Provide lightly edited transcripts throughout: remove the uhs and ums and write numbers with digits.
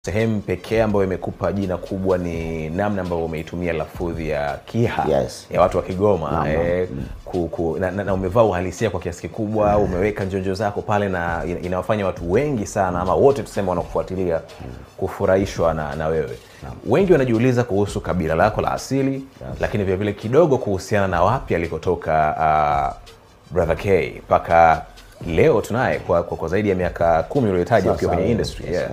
Sehemu pekee ambayo imekupa jina kubwa ni namna ambayo umeitumia lafudhi ya Kiha, Yes. ya watu wa Kigoma. Naam, Na umevaa uhalisia kwa kiasi kikubwa, umeweka njonjo zako pale na inawafanya watu wengi sana ama wote tuseme wanakufuatilia kufurahishwa na wewe. Wengi wanajiuliza kuhusu kabila lako la asili, lakini vile vile kidogo kuhusiana na wapi alikotoka Brother K mpaka leo tunaye kwa zaidi ya miaka 10 uliyotaja ukiwa kwenye industry. Yes, yeah.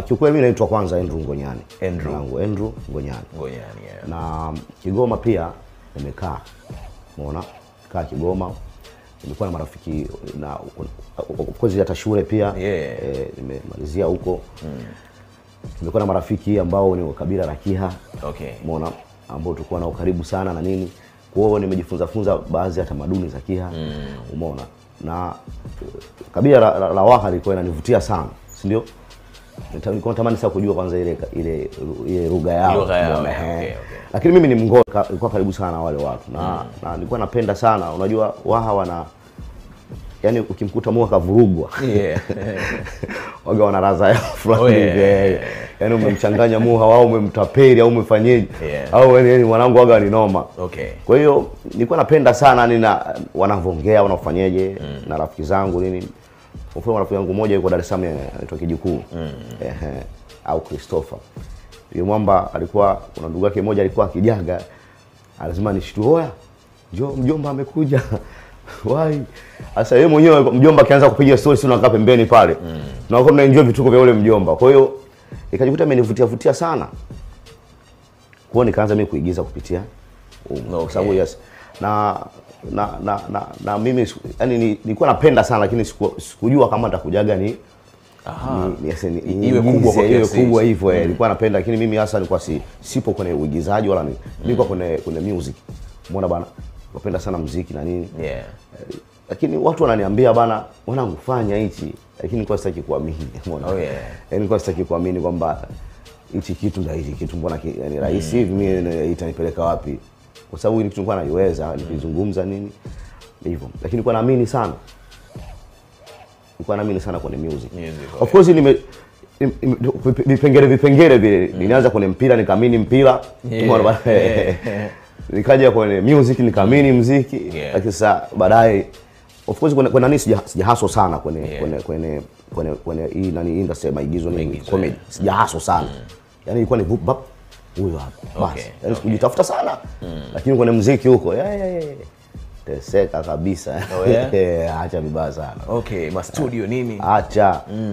Kiukweli mimi naitwa kwanza Andrew Ngonyani. Andrew. Andrew Ngonyani. Ngonyani, yeah. Na Kigoma pia nimekaa. Umeona? Kaa Kigoma. Nilikuwa na marafiki na of course hata shule pia. Yeah. Nimemalizia huko. Nimekuwa na marafiki ambao ni wa kabila la Kiha. Okay. Umeona? Ambao tulikuwa nao karibu sana na nini. Kwa hiyo nimejifunza funza baadhi ya tamaduni za Kiha. Umeona? Na kabila la Waha lilikuwa inanivutia sana, si ndio? Nilikuwa natamani sana kujua kwanza ile lugha yao. Lugha yao, okay. Lakini mimi ni Mngoni, nilikuwa karibu sana na wale watu na nilikuwa napenda sana. Unajua Waha wana, yani ukimkuta Muha kavurugwa. Yeah. Waga wana raza yao fulani. Oh, yeah. Yaani umemchanganya Muha wao, umemtapeli au umefanyeje? Yeah. Au yani mwanangu waga ni noma. Okay. Kwa hiyo nilikuwa napenda sana nina wanavyoongea, wanafanyeje na rafiki zangu nini. Kwa mfano rafiki yangu mmoja yuko Dar es Salaam anaitwa Kijukuu. Au Christopher. Yule mwamba alikuwa kuna ndugu yake mmoja alikuwa akijaga, lazima nishtue, oya, njoo mjomba amekuja. Wai. Sasa yeye mwenyewe mjomba akianza kupiga story sio unakaa pembeni pale. Na wako mnaenjoy vituko vya yule mjomba. Kwa hiyo nikajikuta amenivutia vutia sana. Kwa hiyo nikaanza mimi kuigiza kupitia Okay. Sababu yes. Na mimi yani nilikuwa napenda sana lakini sikujua kama nitakujaga ni iwe kubwa kwa iwe kiasi. kubwa hivyo. Nilikuwa napenda lakini mimi hasa nilikuwa sipo kwenye uigizaji wala nilikuwa kwenye music. Umeona bana? Napenda sana muziki na nini. Yeah. Lakini watu wananiambia bana, mwanangu fanya hichi, lakini nilikuwa sitaki kuamini. Umeona? Oh, yeah. Yaani nilikuwa sitaki kuamini kwamba hichi kitu ndio hichi kitu, mbona yani rahisi hivi mimi itanipeleka wapi? Kwa sababu ni kitu nilikuwa naiweza nikizungumza nini hivyo. Lakini nilikuwa naamini sana. Nilikuwa naamini sana kwenye music. Okay. Of course vipengele vile nilianza kwenye mpira nikaamini mpira. Yeah. Nikaja kwenye music nikaamini muziki. Yeah. Lakini sasa baadaye of course kwenye nani sijahaso sana kwenye kwenye kwenye kwenye hii nani industry ya maigizo ni comedy. Sijahaso sana. Yaani ilikuwa ni vup bap huyo hapo. Basi. Yaani sikujitafuta sana. Lakini kwenye muziki huko teseka kabisa. Oh, yeah? Acha vibaya sana. Okay, ma studio nini? Acha.